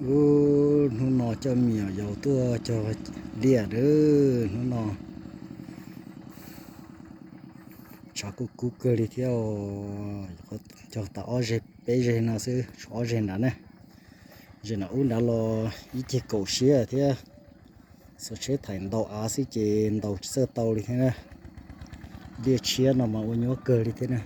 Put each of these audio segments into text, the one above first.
Ub, hnub no coj me nyuam yaus tuaj cog liaj lawm hnub no. Tshav kub kub kawg li thiab os. Cog tau ob zeg peb zeg no xwb, tshuav ob zeg nrad na. Zeg nram ub nrad los ib ceg kaum siab thiab. Xuas tsheb thaiv ntaus av xwb ces ntaus tsis txawj tau li thiab na. Liaj tshiab no mas ua nyuaj kawg li thiab na.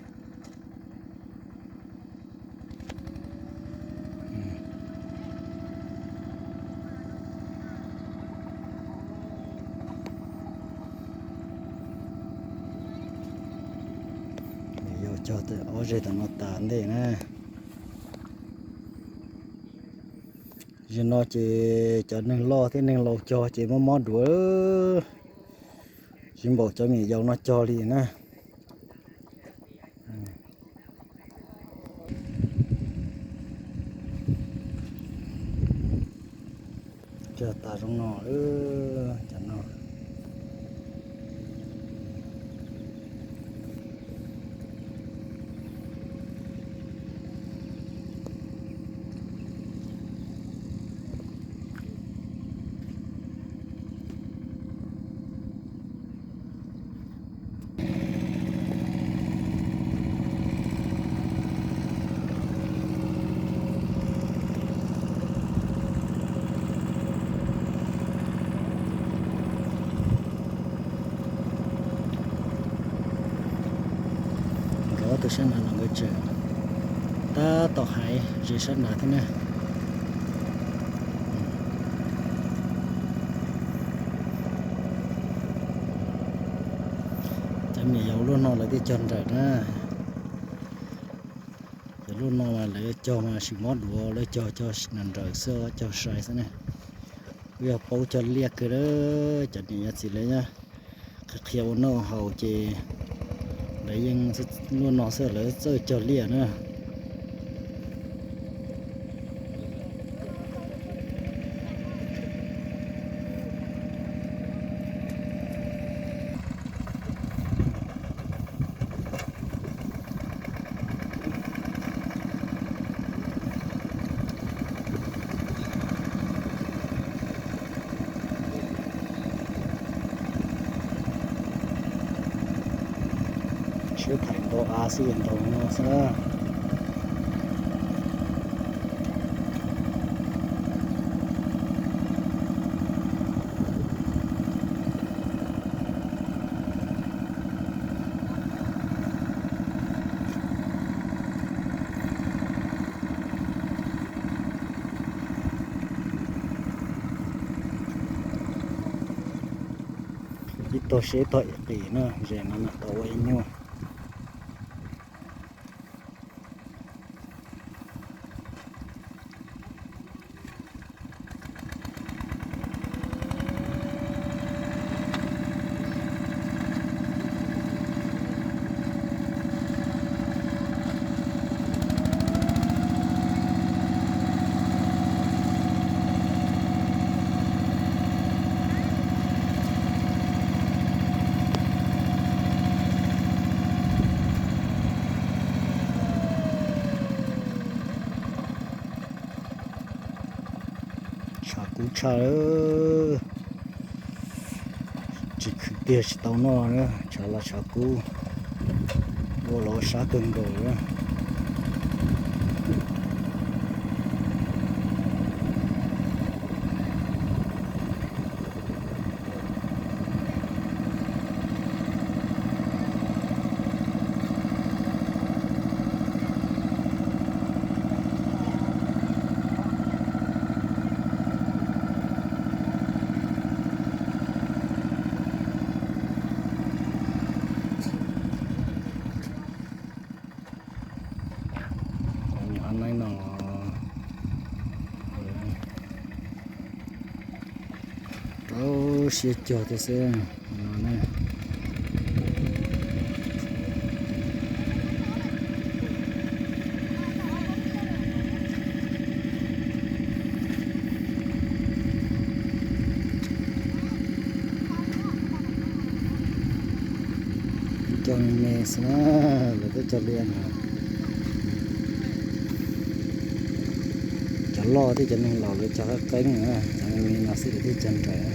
Yog cog ob zeg tom no tas ntej na. Zaum no ces cov neeg loj thiab neeg laus cog ces mob mob duav, tsis npaum cov me nyuam yaus no cog li na. Cog tas zoo no lawm cov no. Nkawd ob tug sab nrad no nkawd tseem tab tom hais ze sab nrad thiab na. Cov me nyuam yaus lub no lawv thiaj cog nrawm na. Cov lub no mas lawv cog mas tsis mob duav, lawv cog cog nrawm nrawm xwb, cog sai xwb ne. Kuj yog paub cog liaj kawg, cov niam cov txiv lawv nyob qhia qhia ua noj haus ces lawv yeej lub no xwb lawv txawj cog liaj na. Tsheb thaiv ntaus av xwb yuav ntaus no xwb. Ib tog siab ib tog qis na, ze no mas tau ua ib nyuag. Tshav kub tshaj, tsis khwv tiag tsis tau noj, tshav los tshav kub, ua los sab kawg nkaus. Cov nyuam ab naib no, rau siab cog thiab xwb no ne. Cog me me xwb na, lawv twb cog liaj no. Cov Loj thiab cov neeg laus lawv cog qeeb qeeb na, cov me no xwb lawv thiaj cog nrawm.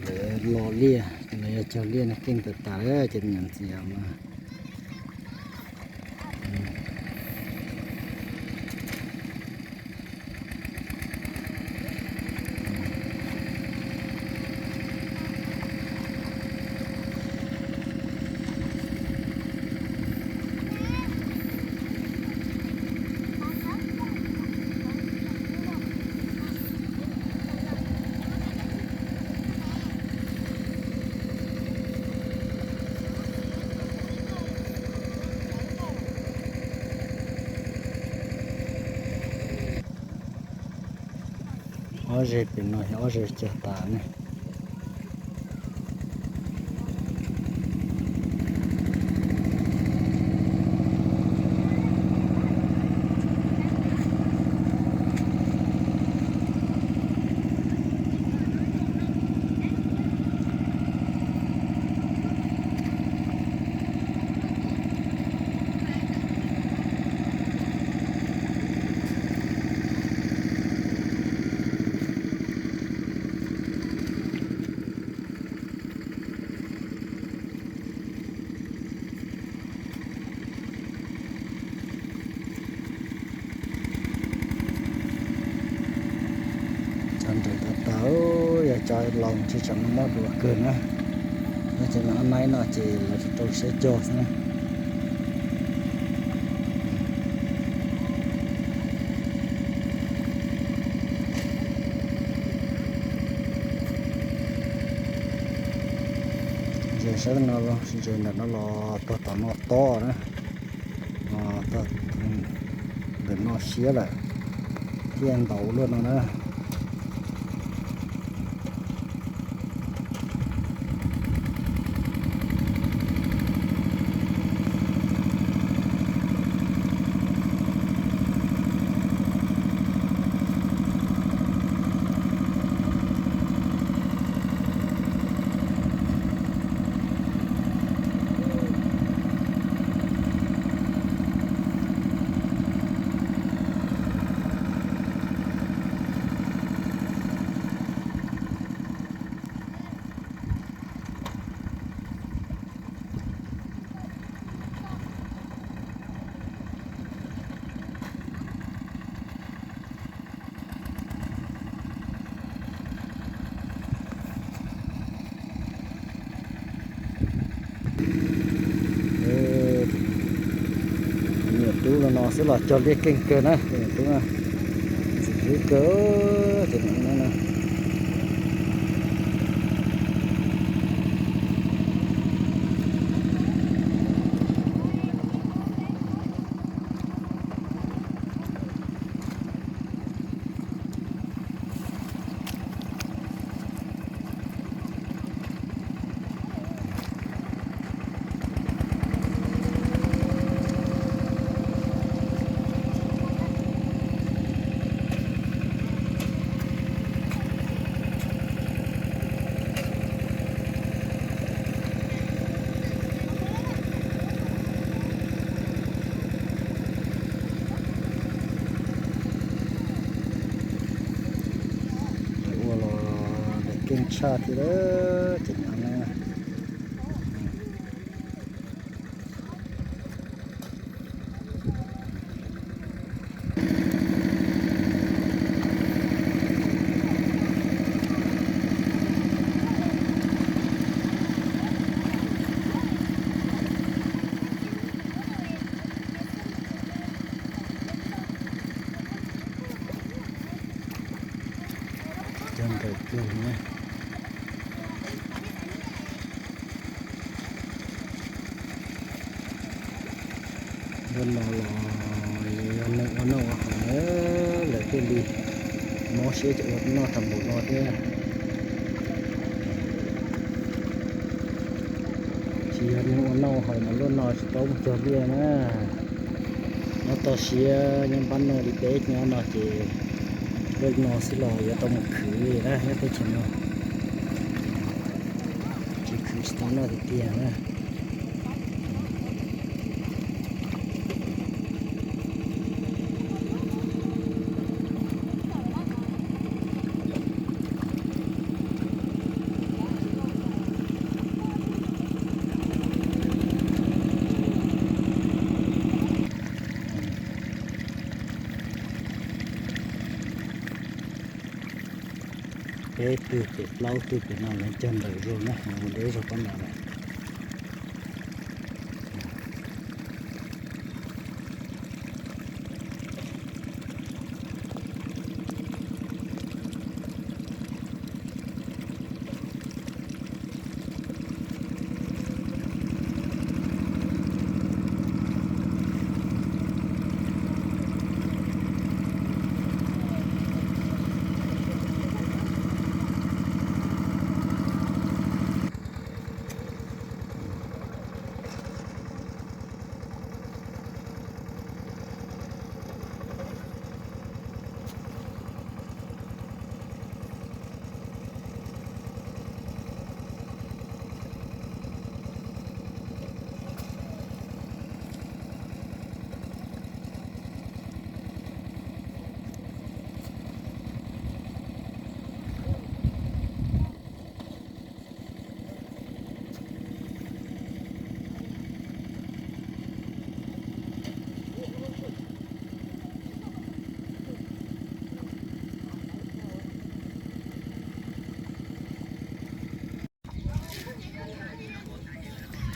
Lawv lo liaj, lawv yog cog liaj no keej tas tas lawm ces nyob ntxiv mas. Ob zeg pem no yog ob zeg cog tas ne. Cov nrawm tas tas, yog cov laus ntshe tsam no mob dua kawg na. Nyob cov me ob naib no ces lawv rau siab cog xwb na. Ntses saib no, ntses ntawm no los tog tom no tob na. Ntawm no siab lawm, thiaj ntaus luaj no na. Niam tub los no xwb los cog liaj keej kawg na, niam tub na. Ntxim hlub kawg, ces no na. Lawv ua los lawv keej tshaj thiab lawm ces no na. Cog nrawm kawg na. Hnub no los yog neeg ua noj ua haus na, lawv thiaj li mob siab ces ua noj tau npaum no thiab. Tsis yog neeg ua noj ua haus mas luaj no tsis paub mus cog liaj na. Nyob toj siab nyob npab noj li peb nyob no ces luaj no xwb los yuav tau mus khwv na nyob teb chaws no. Tsis khwv tsis tau noj tiag tiag na. Peb twg pem plaub twg pem no lawv cog ntawm zog na, deb zog pab no lawm.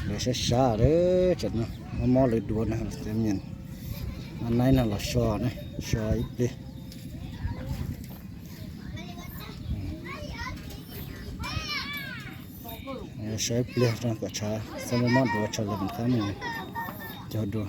Lawv sab sab lawm, mob mob lawv duav na, naib no los so na, so ib pliag. So ib pliag kom tshav xab mob mob duav tshav lawv qab mus cog dua.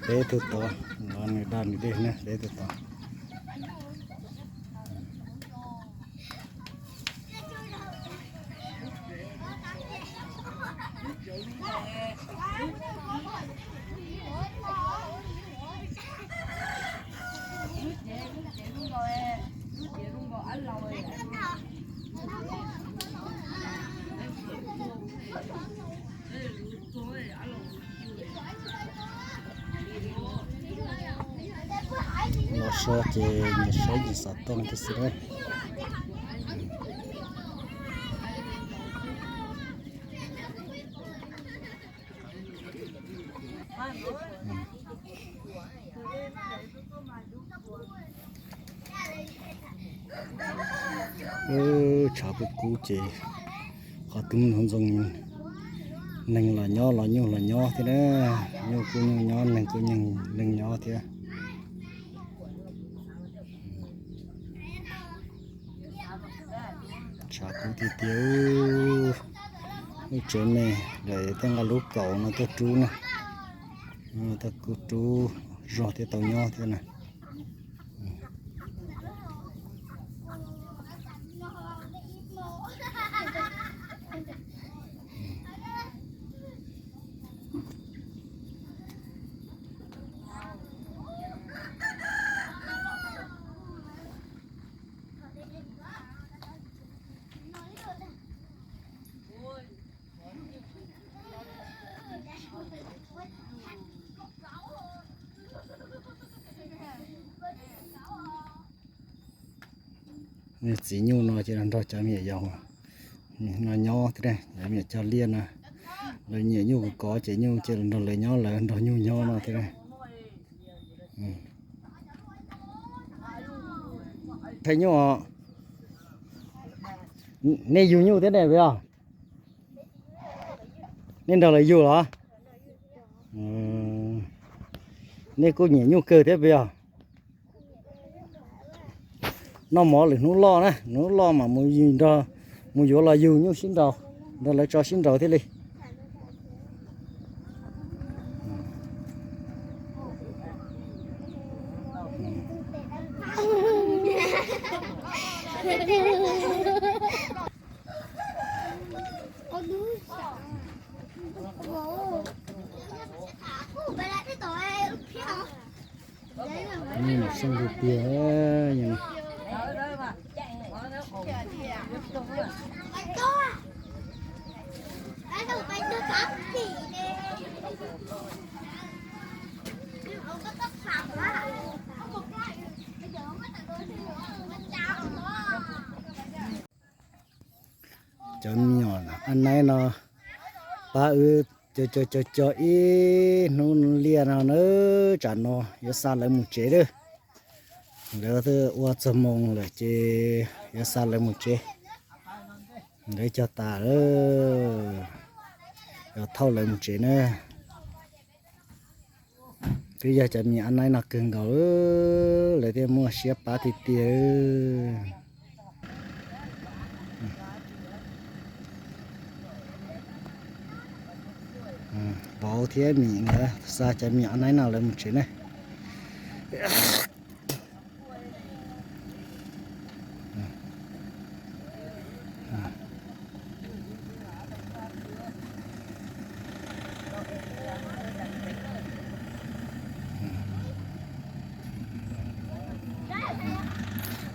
Peb tug tod, no nws dag nws dej na, peb tug tod. Los so ces nyias saib nyias xov tooj thiab xwb. Tshav kub kub ces qhov twg ntxoov ntxoo, neeg los nyob los nyuj los nyob thiab na, nyuj kuj nyuj nyob, neeg kuj neeg nyob thiab. Tshav kub tiag tiag, lub tsev me lawv thiaj nqa lub kaum no tuaj rub na, tuaj rub zog thiab tau nyob thiab na. Txiv nyuj no ces nrog cov me nyuam yaus no nyob thiab, cov me nyuam cog liaj no, Lawv nyiam nyuj kov ces nyuj cia li nrog lawv nyob, lawv nrog nyuj nyob no thiab. Ntxhais nyuj os, nej yug nyuj thiab ne os? Nej nrog lawv yug los? Nej kuj nyiam nyuj kawg thiab puas yog? Noj mov lwm hnub loj na, hnub loj mas mus nrog, mus yuav los yug nyuj sib nraus, nrog lawv tso sib nraus thiaj li. Xyoo tiag tiag. Cov me nyuam a naib no pab wb co co co co ib hnub liaj no na, tsam no yuav xa lawv mus tsev lawm. Lawv twb ua txog moo lawm ces yuav xa lawv mus tsev. Lawv cog tas lawm, yuav thauj lawv mus tsev na. Twb yog cov me nyuam a naib no kawg nkaus, lawv thiaj muaj siab pab tiag tiag. Vauv thiab Mim nkawd xa cov me nyuam a naib no lawv mus tsev na.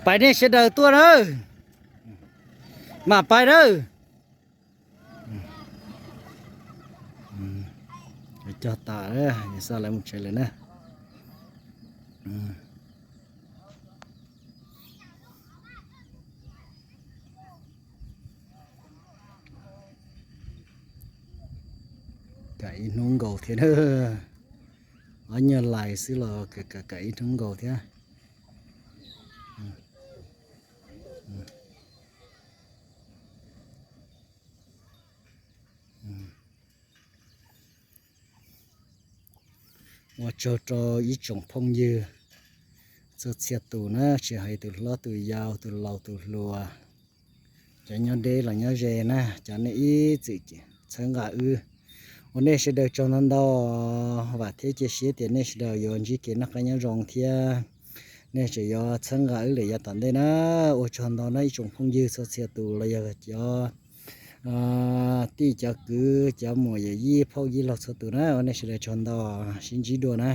Pais nej sawv daws tuaj nawb, mam pais nawb. Cog tas, xa lawv mus tsev lawm na. Kam ib hnub nkaus thiab na. Ob nyuag lais xwb los kam ib hnub nkaus thiab. Ua tsaug rau ib tsoom phooj ywg txhua txhia tus na, tsis hais tus hlob tus yau, tus laus tus hluas, cov nyob deb los nyob ze na, cov nej ib txwm txhawb nqa wb. Ua nej sawv daws tsaug ntau ntau, vam thiab cia siab tias nej sawv daws yuav ntsib kev noj qab nyob zoo thiab nej tseem yuav txhawb nqa wb lawm yav tom ntej na. Ua tsaug ntau na ib tsoom phooj ywg txhua txhia tus los yog cov tij cov kwv cov muam yawm yij phauj yij laug txhua tus na, ua nej sawv daws tsaug ntau, sib ntsib dua na.